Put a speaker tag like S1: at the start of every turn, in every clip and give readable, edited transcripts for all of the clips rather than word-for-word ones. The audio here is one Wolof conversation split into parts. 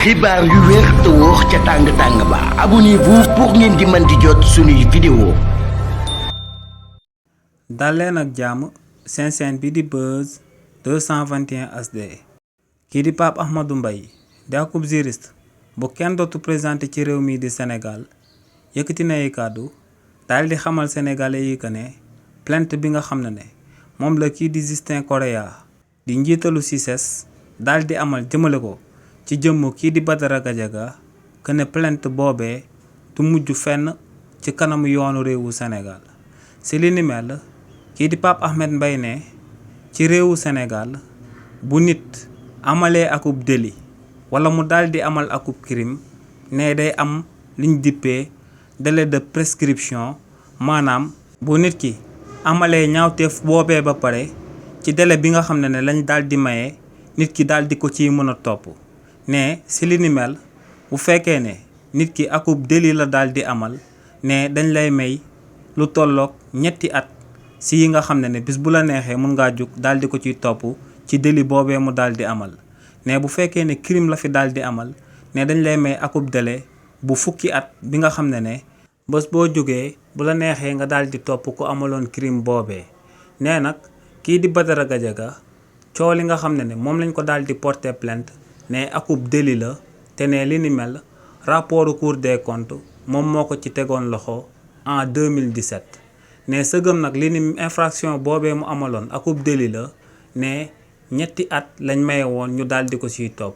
S1: xibaar yu wér te wóor ca tàng-tàng ba abonnez-vous pour ngeen di mën di jot suñuy vidéo.
S2: dal leen ak jàmm seen chaîne bi di Buzz 221 HD. kii di Pape Ahmadou Mbaye di akub juriste bu kenn dootu présenté ci réew mi di Sénégal yëkkati na ay kàddu daal di xamal sénégalais yi que ne plainte bi nga xam ne moom la kii di Justin Correa di njiitalu CICES daal di amal jëmale ko ci jëmm kii di Badara Gadiaga que ne plainte boobee du mujj fenn ci kanamu yoonu réewu Sénégal. si li ni mel kii di Pape Ahmed Mbaye ne ci réewu Sénégal bu nit amalee akub délit wala mu daal di amal akub crime ne day am liñ dippee délai de prescription, maanaam bu nit ki amalee ñaawteef boobee ba pare ci délai bi nga xam ne lañ daal di maye nit ki daal di ko ciy mën a topp. ne si li ni mel bu fekkee ne nit ki akub délit la daal di amal ne dañ lay may lu tolloog ñetti at si yi nga xam ne bis bu la neexee mun ngaa jug daal di ko ciy topp ci délit boobee mu daal di amal. ne bu fekkee ne crime la fi daal di amal ne dañ lay may akub délai bu fukki at bi nga xam ne bés boo jógee bu la neexee nga daal di topp ku amaloon crime boobee. nee nag kii di Badara Gadiaga coow li nga xam ne moom lañ ko daal di porter plainte ne akub délit la te ne li ni mel rapport Cour des comptes moom moo ko ci tegoon loxo en 2017. ne sëgëm nag li ni infraction boobee mu amaloon akub délit la ne ñetti at lañ maye woon ñu daal di ko siy topp.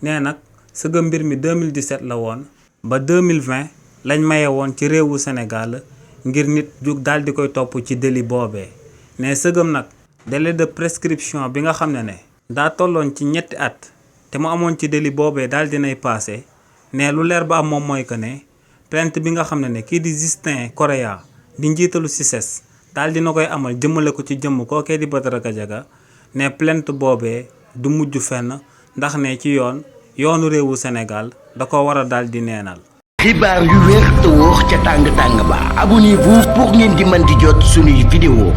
S2: nee nag sëgëm mbir mi 2017 la woon ba 2020 lañ maye woon ci réewu Sénégal ngir nit jug daal di koy topp ci délit boobee. ne sëgëm nag délai de prescription bi nga xam ne daa tolloon ci ñetti at te mu amoon ci délit boobee daal dinay passé. ne lu leer ba am moom mooy que ne plainte bi nga xam ne kii di Justin Correa di njiitalu CICES daal dina koy amal jëmale ko ci jëmm kookee di Badara Gadiaga ne plainte boobee du mujj fenn ndax ne ci yoonu réewu Sénégal da ko war a daal di neenal.
S1: xibaar yu wér te wóor ca tàng-tàng ba abonnez-vous pour ngeen di mën di jot suñuy vidéo.